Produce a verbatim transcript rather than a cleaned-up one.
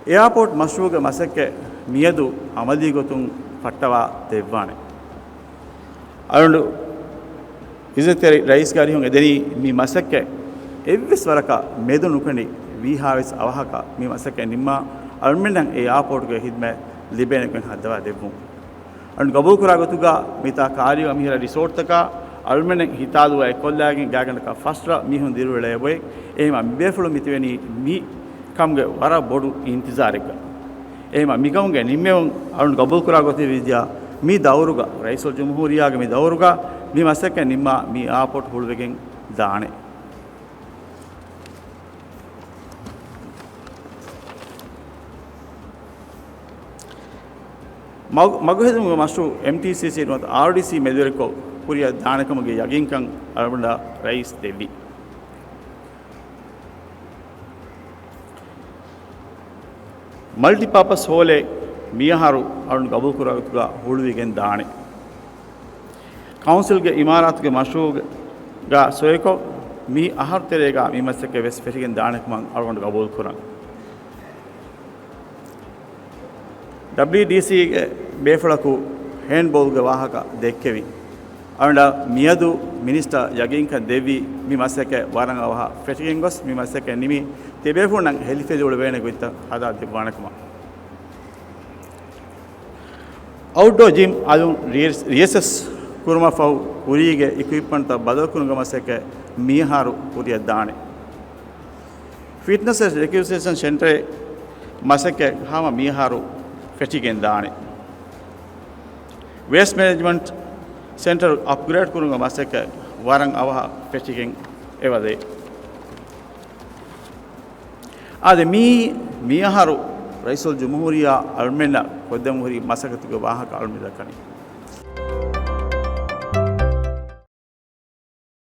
އެއާޕޯޓް މަޝްރޫޢުގެ މަސައްކަތް މިއަދު އަމަލީ ގޮތުން ފައްޓަވާ ދެއްވާނެ. އަޅުގަނޑު އިއްޒަތްތެރި ރައީސްގެ އަރިހުން އެދެނީ މި މަސައްކަތް އެއްވެސް ވަރަކަށް މެދު ނުކެނޑި ވީހާވެސް އަވަހަކަށް މި މަސައްކަތް ނިންމާ އަޅުމެންނަށް އެ އެއާޕޯޓުގެ ހިދްމަތް ލިބޭނެ ގޮތް ހައްދަވާ ދެއްވުން. އަޅުން ގަބޫލުކުރާ ގޮތުގަ މިތާ ކާރިއު އަމިހިރަ ރިސޯޓްތަކާ އަޅުމެން ހިތާލުވާ އެއްކޮށްލާގެން ގާތްގަނޑަކަށް ފަސް ރަށް މީހުން ދިރިއުޅޭ އެބައޮތް. އެހެންވީމަ މިބޭފުޅުން މިތިބެނީ މި ކަމުގެ ވަރަށް ބޮޑު އިންތިޒާރެއްގަ. އެހެންވީމަ މިކަމުގެ ނިންމެވުން އަޅުން ގަބޫލުކުރާ ގޮތެއް ވިއްޔާ މި ދައުރުގަ ރައީސުލްޖުމްހޫރިއްޔާގެ މި ދައުރުގަ މި މަސައްކަތް ނިންމާ މި އެއާޕޯޓް ހުޅުވިގެން ދާނެ. މަގު-، މަގުހެދުމުގެ މަޝްރޫޢު އެމްޓީސީސީ ނުވަތަ އާރްޑީސީ މެދުވެރިކޮށް ކުރިއަށް ދާނެކަމުގެ ޔަގީންކަން އަޅުގަނޑަށް ރައީސް ދެއްވި. މަލްޓިޕާޕަސް ހޯލެއް މިއަހަރު އަޅުން ގަބޫލުކުރާ ގޮތުގަ ހުޅުވިގެން ދާނެ. ކައުންސިލްގެ އިމާރާތުގެ މަޝްރޫޢުގަ ސޮއިކޮށް މި އަހަރު ތެރޭގަ މި މަސައްކަތް ވެސް ފެށިގެން ދާނެކަމަށް އަޅުގަނޑު ގަބޫލުކުރަން. ޑަބްލިއުޑީސީގެ ބޭފުޅަކު ހޭންޑްބޯލްގެ ވާހަކަ ދެއްކެވި. އަޅުގަނޑަށް މިއަދު މިނިސްޓަރ ޔަގީންކަން ދެއްވީ މި މަސައްކަތް ވަރަށް އަވަހަށް ފެށިގެން ގޮސް މި މަސައްކަތް ނިމި ތިބޭފުޅުންނަށް ހެލިފެލި އުޅެވޭނެ ގޮތްތައް ހަދާ ދެއްވާނެކަމަށް. އައުޓްޑޯ ޖިމް އަލުން ރިއެސް-، ރިއެސެސް ކުރުމަށްފަހު ކުރީގެ އިކުއިޕްމަންޓްތައް ބަދަލުކުރުމުގެ މަސައްކަތް މިއަހަރު ކުރިއަށް ދާނެ. ފިޓްނަސް އެންޑް ރިކްރިއޭޝަން ސެންޓަރެއް މަސައްކަތް ހަމަ މިއަހަރު ފެށިގެން ދާނެ. ވޭސްޓް މެނޭޖްމަންޓް ސެންޓަރު އަޕްގްރޭޑް ކުރުމުގެ މަސައްކަތް ވަރަށް އަވަހަށް ފެށިގެން އެބަދޭ. އާދެ، މީ މިއަހަރު ރައީސުލްޖުމްހޫރިއްޔާ އަޅުމެންނަށް ކޮށްދެމުން ހުރި މަސައްކަތުގެ ވާހަކަ އަޅުމެން ދައްކަނީ.